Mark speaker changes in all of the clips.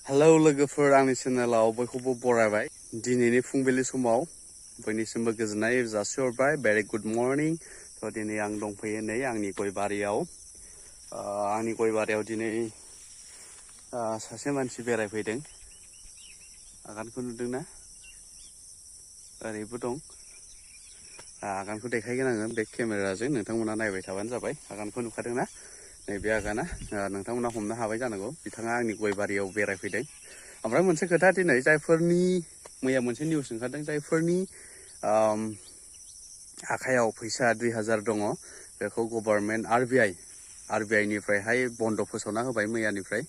Speaker 1: hello लोगोफोर आंनि चेनेलाव बयखौबो बरायबाय दिनैनि फुंबिलि समाव बयनिसिमबो गोजोननाय जासिहरबाय भेरि गुड मर्निं थ' दिनै आं दंफैयो नै आंनि गय बारियाव दिनै सासे मानसि बेरायफैदों आगानखौ नुदोंना ओरैबो दं आगानखौ देखायगोन आङो बेक केमेराजों नोंथांमोना नायबाय थाबानो जाबाय आगानखौ नुखादोंना नैबे आगाना नोंथांमोना हमनो हाबाय जानांगौ बिथाङा आंनि गय बारियाव बेरायफैदों ओमफ्राय मोनसे खोथा दिनै जायफोरनि मैया मोनसे निउस ओंखारदों जायफोरनि आखायाव फैसा 2000 दङ बेखौ गभर्नमेन्ट आरबिआइ निफ्रायहाय बन्द फोसावना होबाय मैयानिफ्राय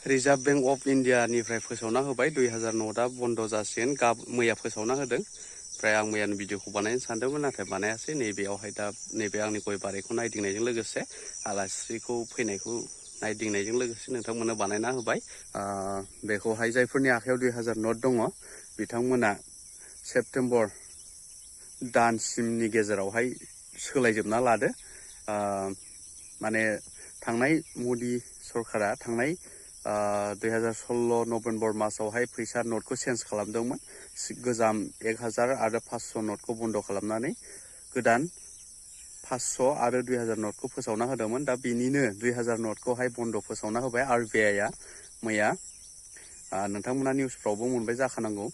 Speaker 1: रिजार्भ बेंक अफ इन्डिया निफ्राय फोसावना होबाय 2000 नटआ बन्द जासिगोन मैया फोसावना होदों ओमफ्राय आं मैयानि भिडिअखौ बानायनो सानदोंमोन नाथाय बानायासै नैबेयावहाय दा नैबे आंनि गय बारिखौ नायदिंनायजों लोगोसे आलासिखौ फैनायखौ नायदिंनायजों लोगोसे नोंथांमोननो बानायना होबाय बेखौहाय जायफोरनि आखायाव 2000 नट दङ बिथांमोना सेप्तेम्बर दानसिमनि गेजेरावहाय सोलायजोबना लादो माने थांनाय मदि सरकारा थांनाय 2016 नभेम्बर मासावहाय फैसा नटखौ चेन्ज खालामदोंमोन गोजाम 1000 आरो 500 नटखौ बन्द खालामनानै गोदान 500 आरो 2000 नटखौ फोसावना होदोंमोन दा बेनिनो 2000 नटखौहाय बन्द फोसावना होबाय आरबिआइआ मैया नोंथांमोना निउसफ्रावबो मोनबाय जाखानांगौ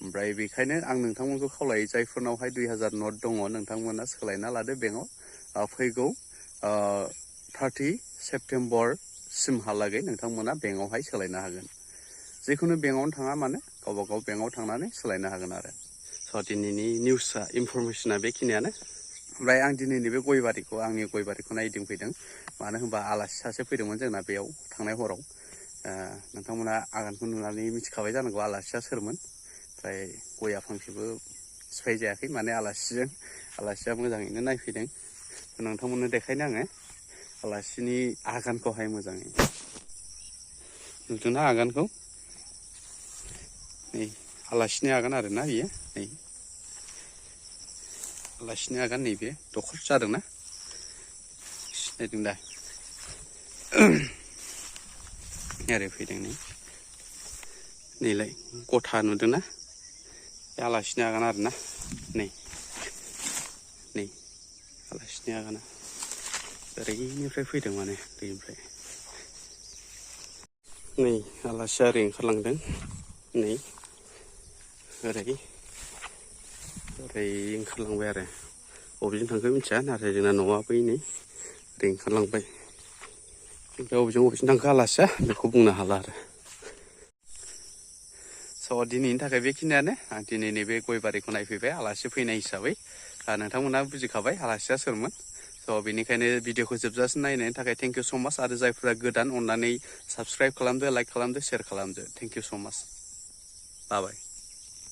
Speaker 1: ओमफ्राय बेखायनो आं नोंथांमोनखौ खावलायो जायफोरनावहाय 2000 नट दङ नोंथांमोना सोलायना लादो बेंकआव फैगौ 30 सेप्तेम्बर सिमहालागै नोंथांमोना बेंकआवहाय सोलायनो हागोन जिखुनु बेंकआवनो थाङा मानो गावबा गाव बेंकआव थांनानै सोलायनो हागोन आरो स' दिनैनि निउसआ इनफरमेसना बेखिनियानो ओमफ्राय आं दिनैनि बे आंनि गय बारिखौ नायदिंफैदों मानो होनबा आलासि सासे फैदोंमोन जोंना बेयाव थांनाय हराव नोंथांमोना आगानखौ नुनानै मिथिखाबाय जानांगौ आलासिया सोरमोन ओमफ्राय गया फांसेबो सिफाय जायाखै माने आलासिया मोजाङैनो नायफैदों नोंथांमोननो देखायनो आङो आलासिनि आगानखौहाय मोजाङै नुदोंना आगानखौ नै आलासिनि आगान आरोना बियो नै आलासिनि आगान नैबे दखर जादोंना सिनायदों दा ओरै फैदों नैलाय गथा नुदोंना बे आलासिनि आगान आरोना नै आलासिनि आगाना ओरैनिफ्राय फैदों माने दैनिफ्राय नै आलासिया ओरै ओंखारलांदों नै ओरै ओंखारलांबाय आरो बबेजों थांखो मिथिया नाथाय जोंना न'आ बै नै ओरै ओंखारलांबाय ओमफ्राय बबेजों थांखो आलासिया बेखौ बुंनो हाला आरो स' दिनैनि थाखाय बेखिनियानो आं दिनै नैबे गय बारिखौ नायफैबाय आलासि फैनाय हिसाबै नोंथांमोना बुजिखाबाय आलासिया सोरमोन स' बेनिखायनो भिडिअखौ जोबजासिम नायनायनि थाखाय थेंक इउ स' माच आरो जायफोरा गोदान अननानै साबस्क्राइब खालामदो लाइक खालामदो शेयार खालामदो थेंक इउ स' माच बाय